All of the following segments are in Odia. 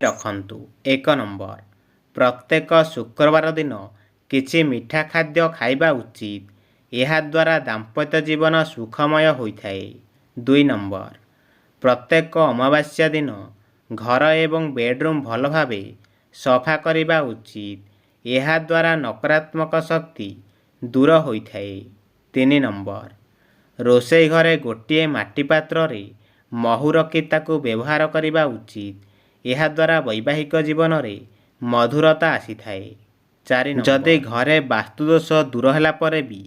ରଖନ୍ତୁ। 1 ନମ୍ବର, ପ୍ରତ୍ୟେକ ଶୁକ୍ରବାର ଦିନ କିଛି ମିଠା ଖାଦ୍ୟ ଖାଇବା ଉଚିତ। ଏହାଦ୍ୱାରା ଦାମ୍ପତ୍ୟ ଜୀବନ ସୁଖମୟ ହୋଇଥାଏ। 2 ନମ୍ବର, ପ୍ରତ୍ୟେକ ଅମାବାସ୍ୟା ଦିନ ଘର ଏବଂ ବେଡରୁମ୍ ଭଲ ଭାବେ ସଫା କରିବା ଉଚିତ। ଏହାଦ୍ୱାରା ନକାରାତ୍ମକ ଶକ୍ତି ଦୂର ହୋଇଥାଏ। 3 ନମ୍ବର, ରୋଷେଇ ଘରେ ଗୋଟିଏ ମାଟି ପାତ୍ରରେ ମହୁ ରଖି ତାକୁ ବ୍ୟବହାର କରିବା ଉଚିତ। ଏହାଦ୍ୱାରା ବୈବାହିକ ଜୀବନରେ ମଧୁରତା ଆସିଥାଏ। 4, ଯଦି ଘରେ ବାସ୍ତୁଦୋଷ ଦୂର ହେଲା ପରେ ବି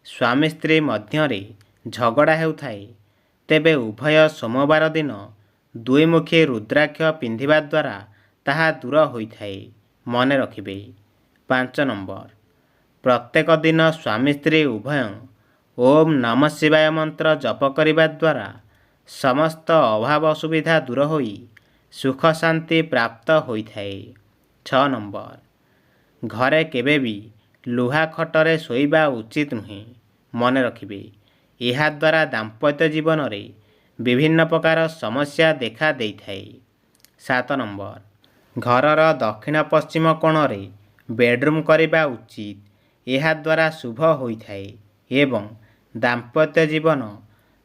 ସ୍ୱାମୀ ସ୍ତ୍ରୀ ମଧ୍ୟରେ ଝଗଡ଼ା ହେଉଥାଏ, ତେବେ ଉଭୟ ସୋମବାର ଦିନ ଦୁଇମୁଖୀ ରୁଦ୍ରାକ୍ଷ ପିନ୍ଧିବା ଦ୍ୱାରା ତାହା ଦୂର ହୋଇଥାଏ। ମନେ ରଖିବେ। 5 ନମ୍ବର, ପ୍ରତ୍ୟେକ ଦିନ ସ୍ୱାମୀ ସ୍ତ୍ରୀ ଉଭୟ ଓମ୍ ନମଃ ଶିବାୟ ମନ୍ତ୍ର ଜପ କରିବା ଦ୍ୱାରା ସମସ୍ତ ଅଭାବ ଅସୁବିଧା ଦୂର ହୋଇ ସୁଖ ଶାନ୍ତି ପ୍ରାପ୍ତ ହୋଇଥାଏ। 6 ନମ୍ବର, ଘରେ କେବେ ବି ଲୁହା ଖଟରେ ଶୋଇବା ଉଚିତ ନୁହେଁ। ମନେ ରଖିବେ, ଏହାଦ୍ୱାରା ଦାମ୍ପତ୍ୟ ଜୀବନରେ ବିଭିନ୍ନ ପ୍ରକାର ସମସ୍ୟା ଦେଖା ଦେଇଥାଏ। 7 ନମ୍ବର, ଘରର ଦକ୍ଷିଣ ପଶ୍ଚିମ କୋଣରେ ବେଡରୁମ୍ କରିବା ଉଚିତ। ଏହାଦ୍ୱାରା ଶୁଭ ହୋଇଥାଏ ଏବଂ ଦାମ୍ପତ୍ୟ ଜୀବନ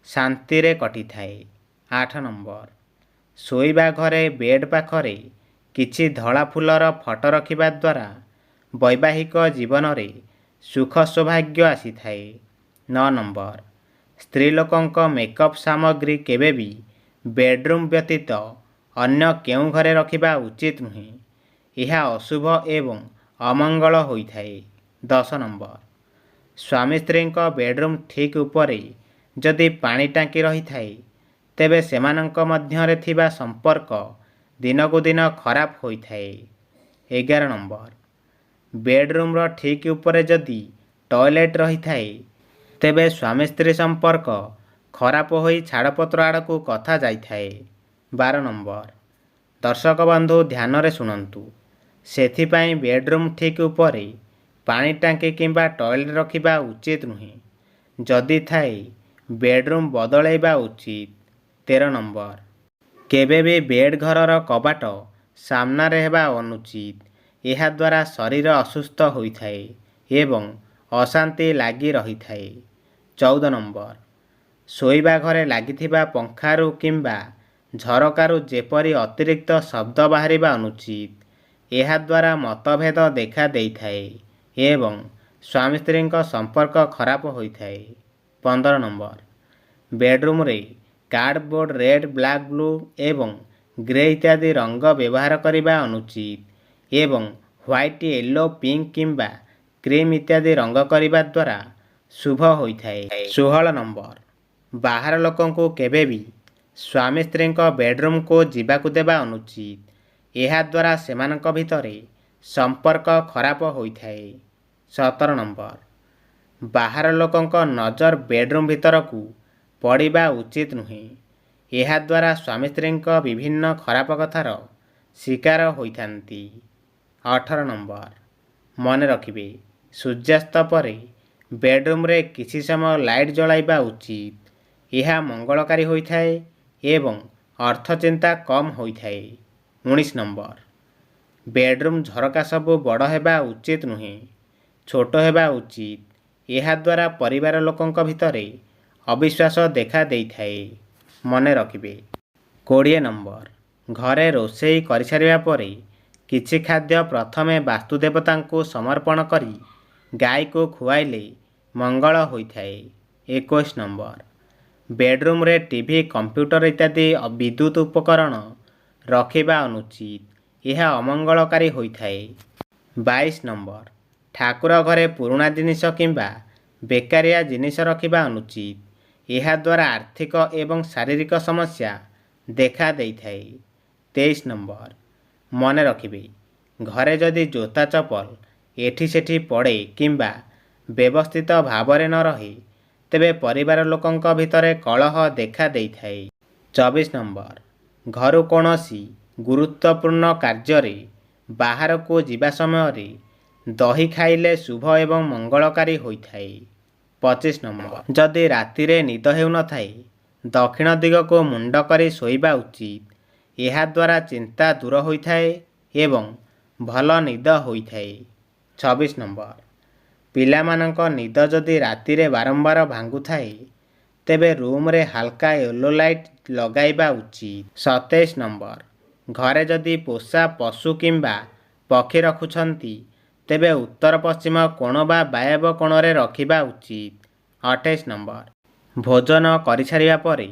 ଶାନ୍ତିରେ କଟିଥାଏ। 8 ନମ୍ବର, ଶୋଇବା ଘରେ ବେଡ୍ ପାଖରେ କିଛି ଧଳା ଫୁଲର ଫଟୋ ରଖିବା ଦ୍ୱାରା ବୈବାହିକ ଜୀବନରେ ସୁଖ ସୌଭାଗ୍ୟ ଆସିଥାଏ। 9 ନମ୍ବର, ସ୍ତ୍ରୀ ଲୋକଙ୍କ ମେକଅପ୍ ସାମଗ୍ରୀ କେବେ ବି ବେଡରୁମ୍ ବ୍ୟତୀତ ଅନ୍ୟ କେଉଁ ଘରେ ରଖିବା ଉଚିତ ନୁହେଁ। ଏହା ଅଶୁଭ ଏବଂ ଅମଙ୍ଗଳ ହୋଇଥାଏ। 10 ନମ୍ବର, ସ୍ୱାମୀ ସ୍ତ୍ରୀଙ୍କ ବେଡରୁମ୍ ଠିକ୍ ଉପରେ ଯଦି ପାଣି ଟାଙ୍କି ରହିଥାଏ, ତେବେ ସେମାନଙ୍କ ମଧ୍ୟରେ ଥିବା ସମ୍ପର୍କ ଦିନକୁ ଦିନ ଖରାପ ହୋଇଥାଏ। 11 ନମ୍ବର, ବେଡରୁମ୍ର ଠିକ୍ ଉପରେ ଯଦି ଟଏଲେଟ୍ ରହିଥାଏ, ତେବେ ସ୍ୱାମୀ ସ୍ତ୍ରୀ ସମ୍ପର୍କ ଖରାପ ହୋଇ ଛାଡ଼ପତ୍ର ଆଡ଼କୁ କଥା ଯାଇଥାଏ। 12 ନମ୍ବର, ଦର୍ଶକ ବନ୍ଧୁ ଧ୍ୟାନରେ ଶୁଣନ୍ତୁ, ସେଥିପାଇଁ ବେଡରୁମ୍ ଠିକ୍ ଉପରେ ପାଣି ଟାଙ୍କି କିମ୍ବା ଟଏଲେଟ୍ ରଖିବା ଉଚିତ ନୁହେଁ। ଯଦି ଥାଏ, ବେଡରୁମ୍ ବଦଳାଇବା ଉଚିତ। 13 ନମ୍ବର, କେବେ ବି ବେଡ୍ ଘରର କବାଟ ସାମ୍ନାରେ ହେବା ଅନୁଚିତ। ଏହାଦ୍ୱାରା ଶରୀର ଅସୁସ୍ଥ ହୋଇଥାଏ ଏବଂ ଅଶାନ୍ତି ଲାଗି ରହିଥାଏ। 14 ନମ୍ବର, ଶୋଇବା ଘରେ ଲାଗିଥିବା ପଙ୍ଖାରୁ କିମ୍ବା ଝରକାରୁ ଯେପରି ଅତିରିକ୍ତ ଶବ୍ଦ ବାହାରିବା ଅନୁଚିତ। ଏହାଦ୍ୱାରା ମତଭେଦ ଦେଖା ଦେଇଥାଏ ଏବଂ ସ୍ୱାମୀ ସ୍ତ୍ରୀଙ୍କ ସମ୍ପର୍କ ଖରାପ ହୋଇଥାଏ। 15 ନମ୍ବର, ବେଡରୁମ୍ରେ କାର୍ଡ଼ବୋର୍ଡ଼ ରେଡ୍, ବ୍ଲାକ୍, ବ୍ଲୁ ଏବଂ ଗ୍ରେ ଇତ୍ୟାଦି ରଙ୍ଗ ବ୍ୟବହାର କରିବା ଅନୁଚିତ ଏବଂ ହ୍ୱାଇଟ୍, ୟେଲୋ, ପିଙ୍କ କିମ୍ବା କ୍ରିମ୍ ଇତ୍ୟାଦି ରଙ୍ଗ କରିବା ଦ୍ୱାରା ଶୁଭ ହୋଇଥାଏ। 16 ନମ୍ବର, ବାହାର ଲୋକଙ୍କୁ କେବେ ବି ସ୍ୱାମୀ ସ୍ତ୍ରୀଙ୍କ ବେଡରୁମ୍କୁ ଯିବାକୁ ଦେବା ଅନୁଚିତ। ଏହାଦ୍ୱାରା ସେମାନଙ୍କ ଭିତରେ ସମ୍ପର୍କ ଖରାପ ହୋଇଥାଏ। 17 ନମ୍ବର, ବାହାର ଲୋକଙ୍କ ନଜର ବେଡରୁମ୍ ଭିତରକୁ ପଡ଼ିବା ଉଚିତ ନୁହେଁ। ଏହାଦ୍ୱାରା ସ୍ୱାମୀ ସ୍ତ୍ରୀଙ୍କ ବିଭିନ୍ନ ଖରାପ କଥାର ଶିକାର ହୋଇଥାନ୍ତି। 18 ନମ୍ବର, ମନେ ରଖିବେ, ସୂର୍ଯ୍ୟାସ୍ତ ପରେ ବେଡରୁମ୍ରେ କିଛି ସମୟ ଲାଇଟ୍ ଜଳାଇବା ଉଚିତ। ଏହା ମଙ୍ଗଳକାରୀ ହୋଇଥାଏ ଏବଂ ଅର୍ଥ ଚିନ୍ତା କମ୍ ହୋଇଥାଏ। 19 ନମ୍ବର, ବେଡରୁମ୍ ଝରକା ସବୁ ବଡ଼ ହେବା ଉଚିତ ନୁହେଁ, ଛୋଟ ହେବା ଉଚିତ। ଏହାଦ୍ୱାରା ପରିବାର ଲୋକଙ୍କ ଭିତରେ ଅବିଶ୍ୱାସ ଦେଖା ଦେଇଥାଏ। ମନେ ରଖିବେ। 20 ନମ୍ବର, ଘରେ ରୋଷେଇ କରିସାରିବା ପରେ କିଛି ଖାଦ୍ୟ ପ୍ରଥମେ ବାସ୍ତୁ ଦେବତାଙ୍କୁ ସମର୍ପଣ କରି ଗାଈକୁ ଖୁଆଇଲେ ମଙ୍ଗଳ ହୋଇଥାଏ। 21 ନମ୍ବର, ବେଡରୁମ୍ରେ ଟିଭି, କମ୍ପ୍ୟୁଟର ଇତ୍ୟାଦି ବିଦ୍ୟୁତ ଉପକରଣ ରଖିବା ଅନୁଚିତ। ଏହା ଅମଙ୍ଗଳକାରୀ ହୋଇଥାଏ। 22 ନମ୍ବର, ଠାକୁର ଘରେ ପୁରୁଣା ଜିନିଷ କିମ୍ବା ବେକାରିଆ ଜିନିଷ ରଖିବା ଅନୁଚିତ। ଏହାଦ୍ୱାରା ଆର୍ଥିକ ଏବଂ ଶାରୀରିକ ସମସ୍ୟା ଦେଖା ଦେଇଥାଏ। 23 ନମ୍ବର, ମନେ ରଖିବେ, ଘରେ ଯଦି ଜୋତା ଚପଲ ଏଠି ସେଠି ପଡ଼େ କିମ୍ବା ବ୍ୟବସ୍ଥିତ ଭାବରେ ନ ରହେ, ତେବେ ପରିବାର ଲୋକଙ୍କ ଭିତରେ କଳହ ଦେଖା ଦେଇଥାଏ। 24 ନମ୍ବର, ଘରୁ କୌଣସି ଗୁରୁତ୍ୱପୂର୍ଣ୍ଣ କାର୍ଯ୍ୟରେ ବାହାରକୁ ଯିବା ସମୟରେ ଦହି ଖାଇଲେ ଶୁଭ ଏବଂ ମଙ୍ଗଳକାରୀ ହୋଇଥାଏ। 25 ନମ୍ବର, ଯଦି ରାତିରେ ନିଦ ହେଉନଥାଏ, ଦକ୍ଷିଣ ଦିଗକୁ ମୁଣ୍ଡ କରି ଶୋଇବା ଉଚିତ। ଏହାଦ୍ୱାରା ଚିନ୍ତା ଦୂର ହୋଇଥାଏ ଏବଂ ଭଲ ନିଦ ହୋଇଥାଏ। 26 ନମ୍ବର, ପିଲାମାନଙ୍କ ନିଦ ଯଦି ରାତିରେ ବାରମ୍ବାର ଭାଙ୍ଗୁଥାଏ, ତେବେ ରୁମ୍ରେ ହାଲକା ୟେଲୋ ଲାଇଟ୍ ଲଗାଇବା ଉଚିତ। 27 ନମ୍ବର, ଘରେ ଯଦି ପୋଷା ପଶୁ କିମ୍ବା ପକ୍ଷୀ ରଖୁଛନ୍ତି, ତେବେ ଉତ୍ତର ପଶ୍ଚିମ କୋଣ ବା ବାୟବ୍ୟ କୋଣରେ ରଖିବା ଉଚିତ। 28 ନମ୍ବର, ଭୋଜନ କରିସାରିବା ପରେ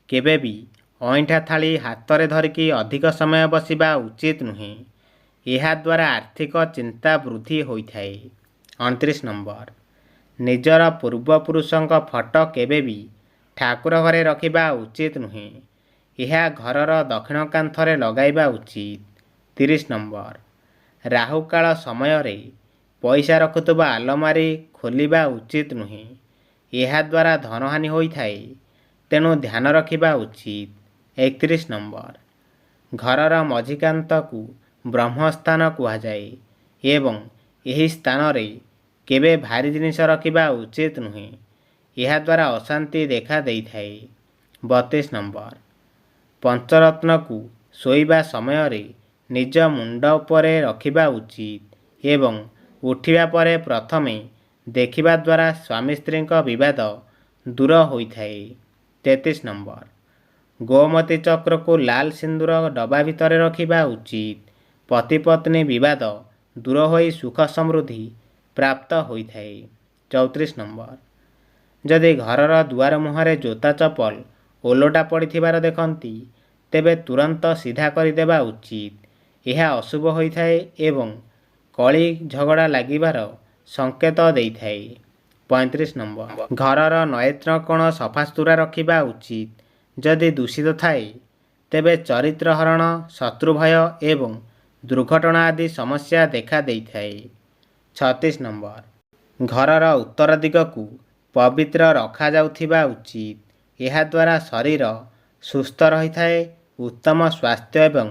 କେବେ ବି ଅଇଁଠା ଥାଳି ହାତରେ ଧରିକି ଅଧିକ ସମୟ ବସିବା ଉଚିତ ନୁହେଁ। ଏହାଦ୍ୱାରା ଆର୍ଥିକ ଚିନ୍ତା ବୃଦ୍ଧି ହୋଇଥାଏ। 29 ନମ୍ବର, ନିଜର ପୂର୍ବପୁରୁଷଙ୍କ ଫଟୋ କେବେ ବି ଠାକୁର ଘରେ ରଖିବା ଉଚିତ ନୁହେଁ। ଏହା ଘରର ଦକ୍ଷିଣ କାନ୍ଥରେ ଲଗାଇବା ଉଚିତ। 30 ନମ୍ବର, ରାହୁକାଳ ସମୟରେ ପଇସା ରଖୁଥିବା ଆଲମାରି ଖୋଲିବା ଉଚିତ ନୁହେଁ। ଏହାଦ୍ୱାରା ଧନହାନି ହୋଇଥାଏ, ତେଣୁ ଧ୍ୟାନ ରଖିବା ଉଚିତ। 31 ନମ୍ବର, ଘରର ମଝି କାନ୍ଥକୁ ବ୍ରହ୍ମସ୍ଥାନ କୁହାଯାଏ ଏବଂ ଏହି ସ୍ଥାନରେ କେବେ ଭାରି ଜିନିଷ ରଖିବା ଉଚିତ ନୁହେଁ। ଏହାଦ୍ୱାରା ଅଶାନ୍ତି ଦେଖା ଦେଇଥାଏ। 32 ନମ୍ବର, ପଞ୍ଚରତ୍ନକୁ ଶୋଇବା ସମୟରେ ନିଜ ମୁଣ୍ଡ ଉପରେ ରଖିବା ଉଚିତ ଏବଂ ଉଠିବା ପରେ ପ୍ରଥମେ ଦେଖିବା ଦ୍ୱାରା ସ୍ୱାମୀ ସ୍ତ୍ରୀଙ୍କ ବିବାଦ ଦୂର ହୋଇଥାଏ। 33 ନମ୍ବର, ଗୋମତୀ ଚକ୍ରକୁ ଲାଲ ସିନ୍ଦୁର ଡବା ଭିତରେ ରଖିବା ଉଚିତ। ପତି ପତ୍ନୀ ବିବାଦ ଦୂର ହୋଇ ସୁଖ ସମୃଦ୍ଧି ପ୍ରାପ୍ତ ହୋଇଥାଏ। 34 ନମ୍ବର, ଯଦି ଘରର ଦୁଆର ମୁହଁରେ ଜୋତା ଚପଲ ଓଲଟା ପଡ଼ିଥିବାର ଦେଖନ୍ତି, ତେବେ ତୁରନ୍ତ ସିଧା କରିଦେବା ଉଚିତ। ଏହା ଅଶୁଭ ହୋଇଥାଏ ଏବଂ କଳି ଝଗଡ଼ା ଲାଗିବାର ସଂକେତ ଦେଇଥାଏ। 35 ନମ୍ବର, ଘରର ନୈଋତ୍ୟ କୋଣ ସଫାସୁତୁରା ରଖିବା ଉଚିତ। ଯଦି ଦୂଷିତ ଥାଏ, ତେବେ ଚରିତ୍ର ହରଣ, ଶତ୍ରୁ ଭୟ ଏବଂ ଦୁର୍ଘଟଣା ଆଦି ସମସ୍ୟା ଦେଖା ଦେଇଥାଏ। 36 ନମ୍ବର, ଘରର ଉତ୍ତର ଦିଗକୁ ପବିତ୍ର ରଖାଯାଉଥିବା ଉଚିତ। ଏହାଦ୍ୱାରା ଶରୀର ସୁସ୍ଥ ରହିଥାଏ, ଉତ୍ତମ ସ୍ୱାସ୍ଥ୍ୟ ଏବଂ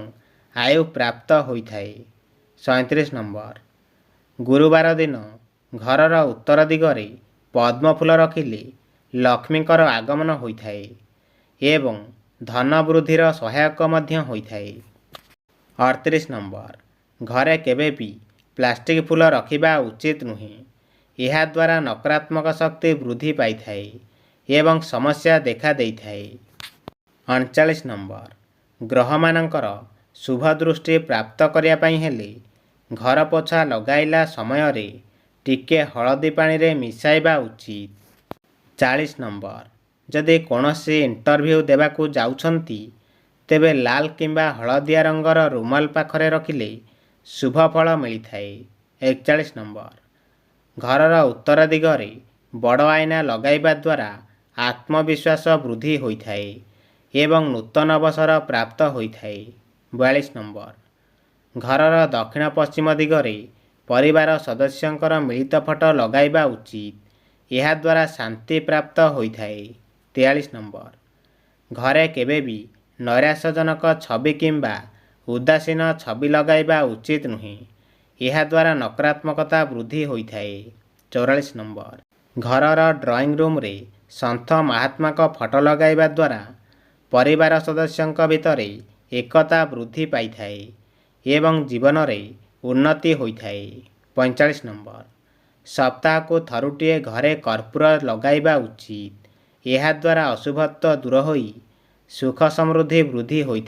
ଆୟୁ ପ୍ରାପ୍ତ ହୋଇଥାଏ। 37 ନମ୍ବର, ଗୁରୁବାର ଦିନ ଘରର ଉତ୍ତର ଦିଗରେ ପଦ୍ମ ଫୁଲ ରଖିଲେ ଲକ୍ଷ୍ମୀଙ୍କର ଆଗମନ ହୋଇଥାଏ ଏବଂ ଧନ ବୃଦ୍ଧିର ସହାୟକ ମଧ୍ୟ ହୋଇଥାଏ। 38 ନମ୍ବର, ଘରେ କେବେ ବି ପ୍ଲାଷ୍ଟିକ୍ ଫୁଲ ରଖିବା ଉଚିତ ନୁହେଁ। ଏହାଦ୍ୱାରା ନକାରାତ୍ମକ ଶକ୍ତି ବୃଦ୍ଧି ପାଇଥାଏ ଏବଂ ସମସ୍ୟା ଦେଖା ଦେଇଥାଏ। 39 ନମ୍ବର, ଗ୍ରହମାନଙ୍କର ଶୁଭ ଦୃଷ୍ଟି ପ୍ରାପ୍ତ କରିବା ପାଇଁ ହେଲେ ଘର ପୋଛା ଲଗାଇଲା ସମୟରେ ଟିକେ ହଳଦୀ ପାଣିରେ ମିଶାଇବା ଉଚିତ। 40 ନମ୍ବର, ଯଦି କୌଣସି ଇଣ୍ଟରଭ୍ୟୁ ଦେବାକୁ ଯାଉଛନ୍ତି, ତେବେ ଲାଲ କିମ୍ବା ହଳଦିଆ ରଙ୍ଗର ରୁମାଲ ପାଖରେ ରଖିଲେ ଶୁଭ ଫଳ ମିଳିଥାଏ। 41 ନମ୍ବର, ଘରର ଉତ୍ତର ଦିଗରେ ବଡ଼ ଆଇନା ଲଗାଇବା ଦ୍ୱାରା ଆତ୍ମବିଶ୍ୱାସ ବୃଦ୍ଧି ହୋଇଥାଏ ଏବଂ ନୂତନ ଅବସର ପ୍ରାପ୍ତ ହୋଇଥାଏ। 42 ନମ୍ବର, ଘରର ଦକ୍ଷିଣ ପଶ୍ଚିମ ଦିଗରେ ପରିବାର ସଦସ୍ୟଙ୍କର ମିଳିତ ଫଟୋ ଲଗାଇବା ଉଚିତ। ଏହାଦ୍ୱାରା ଶାନ୍ତି ପ୍ରାପ୍ତ ହୋଇଥାଏ। 43 ନମ୍ବର, ଘରେ କେବେ ବି ନୈରାଶ୍ୟଜନକ ଛବି କିମ୍ବା ଉଦାସୀନ ଛବି ଲଗାଇବା ଉଚିତ ନୁହେଁ। ଏହାଦ୍ୱାରା ନକାରାତ୍ମକତା ବୃଦ୍ଧି ହୋଇଥାଏ। 44 ନମ୍ବର, ଘରର ଡ୍ରଇଂ ରୁମ୍ରେ ସନ୍ଥ ମହାତ୍ମାଙ୍କ ଫଟୋ ଲଗାଇବା ଦ୍ୱାରା ପରିବାର ସଦସ୍ୟଙ୍କ ଭିତରେ ଏକତା ବୃଦ୍ଧି ପାଇଥାଏ ଏବଂ ଜୀବନରେ ଉନ୍ନତି ହୋଇଥାଏ। 45 ନମ୍ବର, ସପ୍ତାହକୁ ଥରୁଟିଏ ଘରେ କର୍ପୂର ଲଗାଇବା ଉଚିତ। ଏହାଦ୍ୱାରା ଅଶୁଭତ୍ୱ ଦୂର ହୋଇ ସୁଖ ସମୃଦ୍ଧି ବୃଦ୍ଧି ହୋଇଥାଏ।